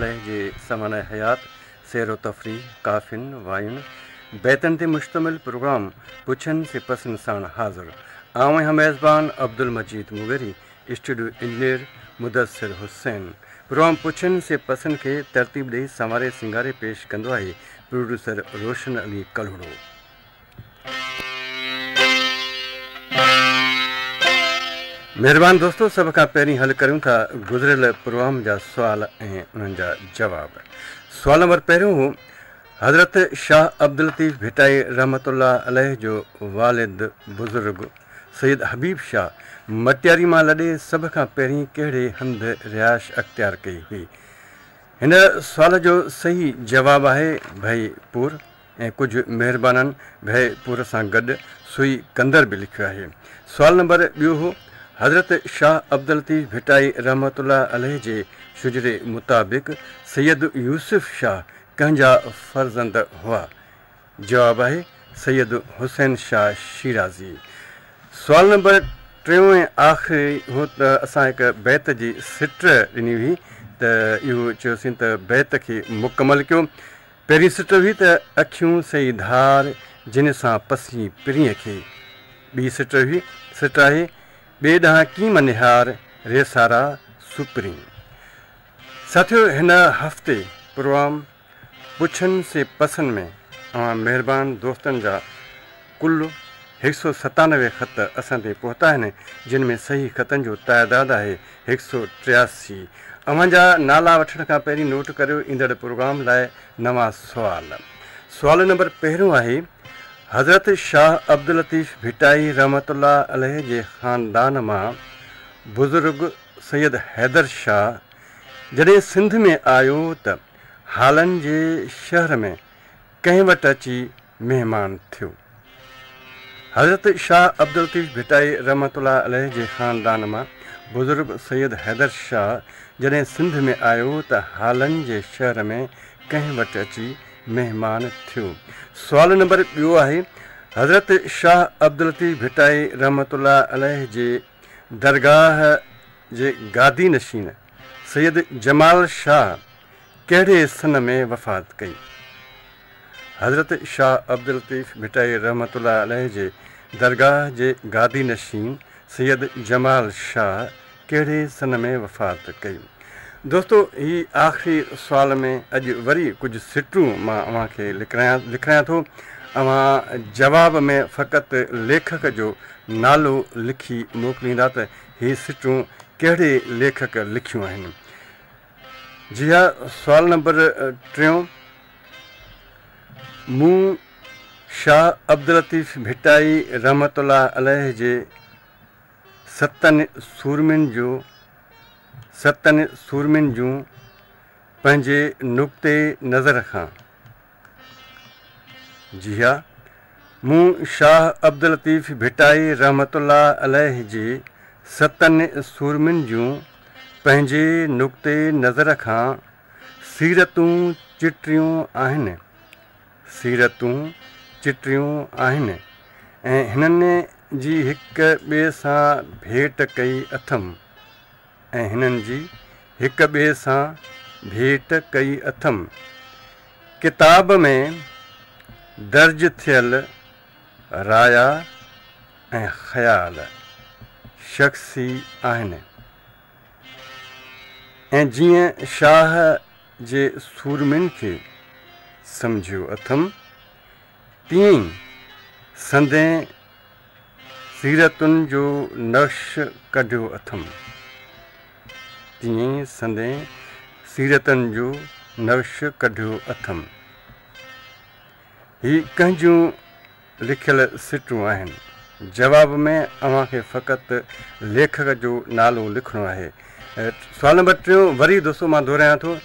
عليه جي سوانح حيات، سير و تفريح، ڪافين، واين، بيتن تي مشتمل پروگرام پڇن سي پسن ساڻ حاضر. آئون آهيان ميزبان عبدالمجيد مغيري، اسٽوڊيو انجنيئر مدثر حسين. پروگرام پڇن سي پسن کي ترتيب ڏئي سنواري سينگاري پيش ڪندو آهي پروڊيوسر روشن علي ڪلهوڙو. مهربان دوستو سڀ کان پهرين حل ڪريون ٿا گذريل پروگرام جا سوال ۽ انهن جا جواب. سوال نمبر پهريون هو حضرت شاهه عبداللطيف ڀٽائي رحمة الله عليه جو والد بزرگ سيد حبيب شاهه مٽياري مان لڏي سڀ کان پهرين ڪهڙي هنڌ رهائش اختيار ڪئي هئي؟ هن سوال جو صحيح جواب آهي ڀئي پور. ۽ ڪجهه مهربانن ڀئي پور سان گڏ سوئي ڪندر به لکيو آهي. سوال نمبر ٻيو هو، حضرت شاهه عبداللطيف ڀٽائي رحمة الله عليه جي شجري مطابق سيد يوسف شاهه ڪنهن جا فرزند هئا؟ جواب آهي، سيد حسين شاهه شيرازي. سوال نمبر ٽيون ۽ آخري هو ته اسان هڪ بيت جي سٽ ڏني هئي ته اهو چيوسين ته بيت کي مڪمل ڪيو. پهرين سٽ هئي ته اکيون سئي ڌار جن سان پسين پرينء کي. ٻي سٽ هئي سٽ آهي ٻئي ڏانهن ڪيم نهار ري سارا سپرين. ساٿيو هن هفتي پروگرام پڇن سي پسن ۾ اوهان مهربان دوستن جا ڪل هڪ سو 97 خط اسان تائين پهتا آهن جن ۾ صحيح خطن جو تعداد آهي 183. اوهان جا نالا وٺڻ کان پهرين نوٽ ڪريو ايندڙ پروگرام لاء نوان سوال. سوال نمبر پهريون آهي، حضرت شاهه عبداللطيف ڀٽائي رحمة الله عليه جي خاندان مان بزرگ سيد حيدر شاهه جڏهن سنڌ ۾ آيو ته هالن جي شهر ۾ ڪنهن وٽ اچي مهمان ٿيو. حضرت شاهه عبداللطيف ڀٽائي رحمة الله عليه جي خاندان مان بزرگ سيد حيدر شاهه جڏهن سنڌ ۾ آيو ته هالن جي شهر ۾ ڪنهن وٽ اچي مهمان ٿيو. سوال نمبر ٻيو آهي، حضرت شاهه عبداللطيف ڀٽائي رحمة الله عليه جي درگاهه جي گادي نشين سيد جمال شاهه ڪهڙي سن ۾ وفات ڪئي؟ حضرت شاهه عبداللطيف ڀٽائي رحمة الله عليه جي درگاهه جي گادي نشين سيد جمال شاهه ڪهڙي سن ۾ وفات ڪئي؟ دوستو هي آخري سوال ۾ اڄ وري ڪجهه سٽون مان اوهان کي لکرايان ٿو اوهان جواب ۾ فقط ليکڪ جو نالو لکي موڪليندا ته هي سٽون ڪهڙي ليکڪ لکيون آهن. جي ها سوال نمبر ٽيون مون شاهه عبداللطيف ڀٽائي رحمة الله عليه جي ستن سورمين جو ستن سورمين جون پنهنجي نقطي نظر کان جي ها مون شاهه عبداللطيف ڀٽائي رحمة الله عليه جي ستن سورمين جون پنهنجي نقطي نظر کان سيرتون چٽيون آهن، سيرتون چٽيون آهن ۽ هنن جي هڪ ٻئي سان ڀيٽ ڪئي اٿم ۽ هنن جي هڪ ٻئي سان ڀيٽ ڪئي اٿم. ڪتاب ۾ درج ٿيل رايا ۽ خيال شخصي آهن. ۽ جيئن شاهه جي سورمين کي سمجهيو اٿم، تيئن ئي سندين سيرتن جو نقش ڪڍيو اٿم. تيئن ئي سندين سيرتن جو نقش ڪڍيو اٿم. هي ڪنهن جون لکيل سٽون آهن. جواب ۾ اوهان کي فقط ليکڪ جو نالو لکڻو آهي. سوال نمبر ٽيون وري دوستو مان دهرايان ٿو.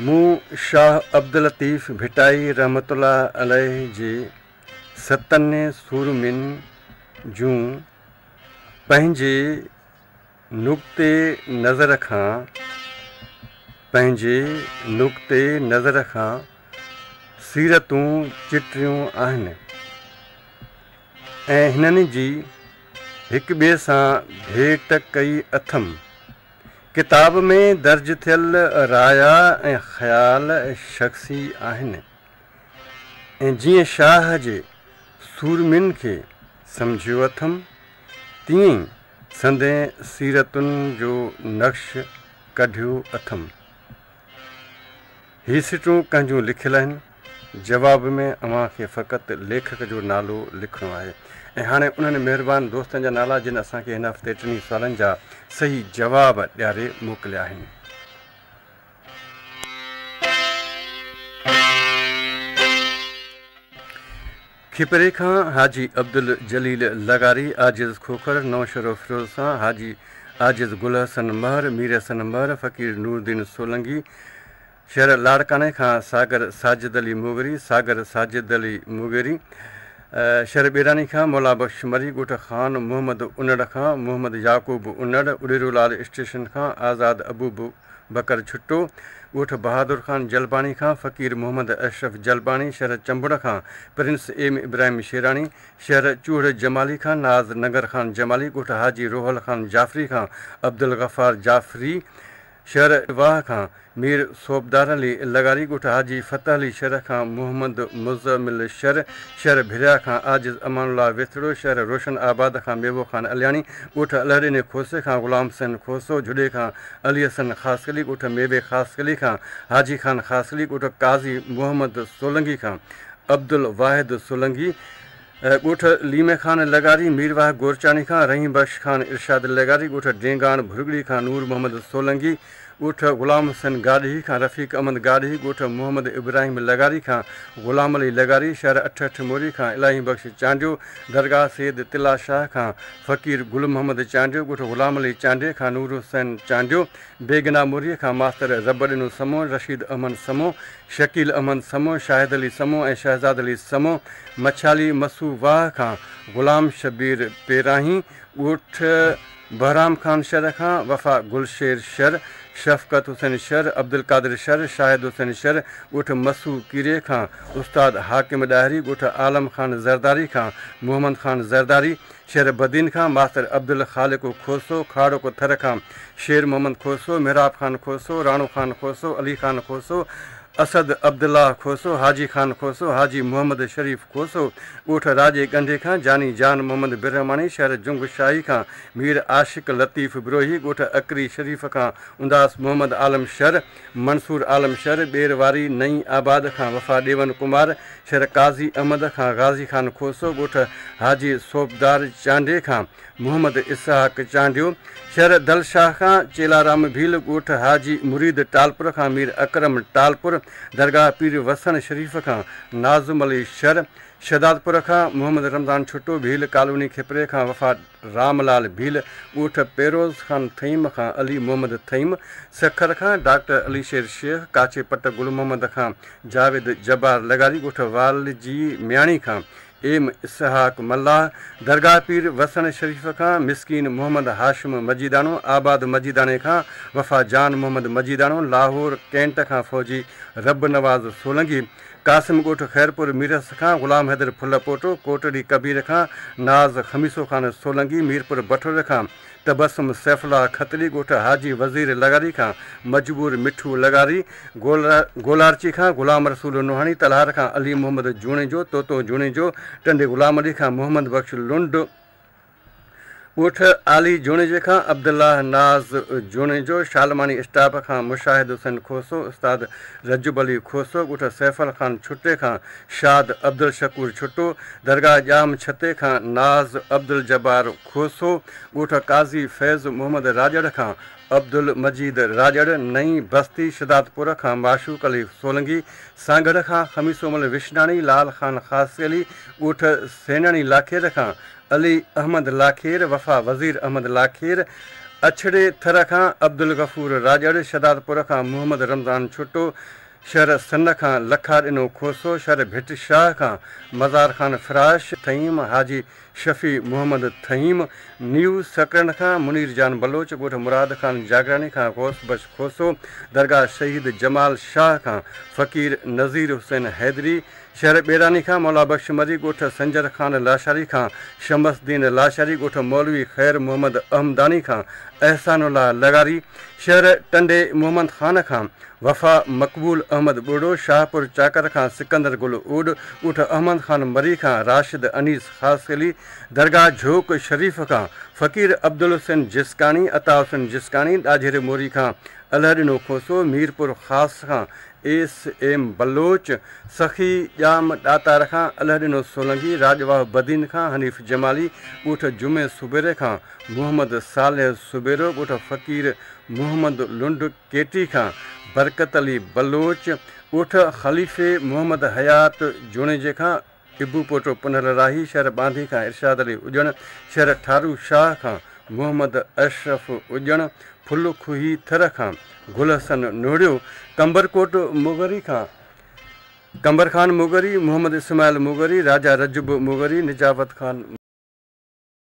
مون شاهه عبداللطيف ڀٽائي رحمة الله عليه جي ستن سورمين جون پنهنجي نقطي نظر کان پنهنجي نقطي نظر کان سيرتون چٽيون آهن ۽ هنن جي هڪ ٻئي سان ڀيٽ ڪئي اٿم. ڪتاب ۾ درج ٿيل رايا ۽ خيال شخصي آهن ۽ جيئن شاهه جي سورمين کي سمجهيو اٿم، تيئن ئي سندين سيرتن جو نقش ڪڍيو اٿم. هي سٽون ڪنهن جون لکيل آهن؟ جواب ۾ اوهان کي فقط ليکڪ جو نالو لکڻو آهي. ۽ هاڻي انهن مهربان دوستن جا نالا جن اسان کي هن هفتي ٽنهي سوالن جا صحيح جواب ڏياري موڪليا آهن. کپري کان حاجي عبدالجليل لغاري، عاجز کوکر، نوشهروفيروز کان حاجي عاجز گل حسن مهر، مير حسن مهر، فقير نورالدين سولنگي، شهر لاڙڪاڻي کان ساگر ساجد علي موگري، ساگر ساجد علي موگيري، شهر ٻيراني کان مولا بخش مري، ڳوٺ خان محمد انڙ کان محمد يعقوب انڙ، اڏيرو لال اسٽيشن کان آزاد ابوبڪر ڇٽو، ڳوٺ بهادر خان جلباڻي کان فقير محمد اشرف جلباڻي، شهر چمبڙ کان پرنس ايم ابراهيم شيراڻي، شهر چوهڙ جمالي کان ناز ننگر خان جمالي، ڳوٺ حاجي روحل خان جعفري کان عبدالغفار جعفري، شهر واهه کان مير صوبدار علي لغاري، ڳوٺ حاجي فتح علي شھر کان محمد مزمل شھر، شهر ڀريا کان عاجز امان الله ويسڙو، شهر روشن آباد کان ميوو خان علياڻي، ڳوٺ الهڏني کوسي کان غلام حسين کوسو، جھڏي کان علي حسن خاصخيلي، ڳوٺ ميوي خاصخيلي کان حاجي خان خاصخيلي، ڳوٺ قاضي محمد سولنگي کان عبدالواحد سولنگي، ڳوٺ ليمي خان لغاري، ميرواهه گورچاڻي کان رحيم بخش خان ارشاد لغاري، ڳوٺ ڊينگاڻ ڀرڳڙي کان نور محمد سولنگي، ڳوٺ غلام حسين گاڏهي کان رفيق احمد گاڏهي، ڳوٺ محمد ابراهيم لغاري کان غلام علي لغاري، شهر اٺ اٺ موري کان الاهي بخش چانڊيو، درگاهه سيد تلا شاهه کان فقير گل محمد چانڊيو، ڳوٺ غلام علي چانڊيي کان نور حسين چانڊيو، بيگنا موريء کان ماستر ربڏنو سمون، رشيد احمد سمون، شڪيل احمد سمون، شاهد علي سمون ۽ شهزاد علي سمون، مڇالي مسو واهه کان غلام شبير پيراهين، ڳوٺ بهرام خان شھر کان وفا گلشير شھر، شفقت حسين شھر، عبدالقادر شھر، شاهد حسين شھر، ڳوٺ مسو ڪيري کان استاد حاڪم ڏاهري، ڳوٺ عالم خان زرداري کان محمد خان زرداري، شھر بدين کان ماستر عبدالخالق کوسو، کاڙوڪ ٿر کان شير محمد کوسو، محراب خان کوسو، راڻو خان کوسو، علي خان کوسو، اسد عبدالله کوسو، حاجي خان کوسو، حاجي محمد شريف کوسو، ڳوٺ راڄي ڳنڍي کان جاني جان محمد برهماڻي، شهر جنگ شاهي کان مير عاشق لطيف بروهي، ڳوٺ اڪري شريف کان انداس محمد عالم شھر، منصور عالم شھر، ٻير واري نئين آباد کان وفا ڏيون ڪمار، شھر قاضي احمد کان غازي خان کوسو، ڳوٺ حاجي صوبدار چانڊيي کان محمد اسحاق چانڊيو، شھر دل شاهه کان چيلارام ڀيل، ڳوٺ حاجي مريد ٽالپر کان مير اڪرم ٽالپر، درگاهه پير وسڻ شريف کان ناظم علي شھر، شھدادپور کان محمد رمضان ڇٽو، ڀيل ڪالوني کپري کان وفا رام لال ڀيل، ڳوٺ پيروز خان ٿهيم کان علي محمد ٿهيم، سکر کان ڊاڪٽر علي شير شيخ، ڪاڇي پٽ گل محمد کان جاويد جبار لغاري، ڳوٺ والجي مياڻي کان ايم اسحاق ملاح، درگاهه پير وسڻ شريف کان مسڪين محمد هاشم مجيداڻو، آباد مجيداڻي کان وفا جان محمد مجيداڻو، لاهور ڪينٽ کان فوجي رب نواز سولنگي، قاسم ڳوٺ خيرپور ميرس کان غلام حيدر ڦلپوٽو، ڪوٽڙي ڪبير کان ناز خميسو خان سولنگي، ميرپور بٺوري کان تبسم سيف الله کتري، ڳوٺ حاجي وزير لغاري کان مجبور مٺو لغاري، گولارچي کان غلام رسول نوحاڻي، تلهار کان علي محمد جوڻيجو، طوطو جوڻيجو، ٽنڊي غلام علي کان محمد بخش لنڊ، ڳوٺ عالي جوڻيجي کان عبدالله ناز جوڻيجو، شالماڻي اسٽاپ کان مشاهد حسين کوسو، استاد رجب علي کوسو، ڳوٺ سيفل خان ڇٽي کان شاد عبدالشڪور ڇٽو، درگاهه ڄام ڇتي کان ناز عبدالجبار کوسو، ڳوٺ قاضي فيض محمد راڄڙ کان عبدالمجيد راڄڙ، نئين بستي شھدادپور کان معشوق علي سولنگي، سانگهڙ کان خميسومل وشناڻي، لال خان خاصخيلي، ڳوٺ سينڻي لاکير کان علي احمد لاکير، وفا وزير احمد لاکير، اڇڙي ٿر کان عبدالغفور راڄڙ، شھدادپور کان محمد رمضان ڇٽو، شھر سن کان لکا ڏنو کوسو، شھر ڀٽ شاهه کان مزار خان فراش ٿهيم، حاجي شفيع محمد ٿهيم، نيو سڪرنڊ کان منير جان بلوچ، ڳوٺ مراد خان جاگراڻي کان غوث بخش کوسو، درگاهه شهيد جمال شاهه کان فقير نذير حسين حيدري، شهر ٻيراني کان مولا بخش مري، ڳوٺ سنجر خان لاشاري کان شمس الدين لاشاري، ڳوٺ مولوي خير محمد احمداڻي کان احسان الله لغاري، شهر ٽنڊي محمد خان کان وفا مقبول احمد ٻرڙو، شاهپور چاڪر کان سڪندر گل اوڏ، ڳوٺ احمد خان مري کان راشد انيس خاصخيلي، درگاهه جهوڪ شريف کان فقير عبدالحسين جسڪاڻي، عطا حسين جسڪاڻي، ڏاجهري موري کان الهڏنو کوسو، ميرپور خاص کان ايس ايم بلوچ، سخي ڄام ڏاتار کان الهڏنو سولنگي، راڄواهه بدين کان حنيف جمالي، ڳوٺ جمعي سوبيري کان محمد صالح سوبيرو، ڳوٺ فقير محمد لنڊ ڪيٽي کان برڪت علي بلوچ، ڳوٺ خليفي محمد حيات جوڻيجي کان ابو پوٽو پنهل راهي، شهر ٻانڌي کان ارشاد علي اڄڻ، شهر ٺارو شاهه کان محمد اشرف اڄڻ، ڦل کوهي ٿر کان گل حسن نوڙيو، قمبرڪوٽ مغري کان قمبر خان مغري، محمد اسماعيل مغري، راجا رجب مغري، نجابت خان.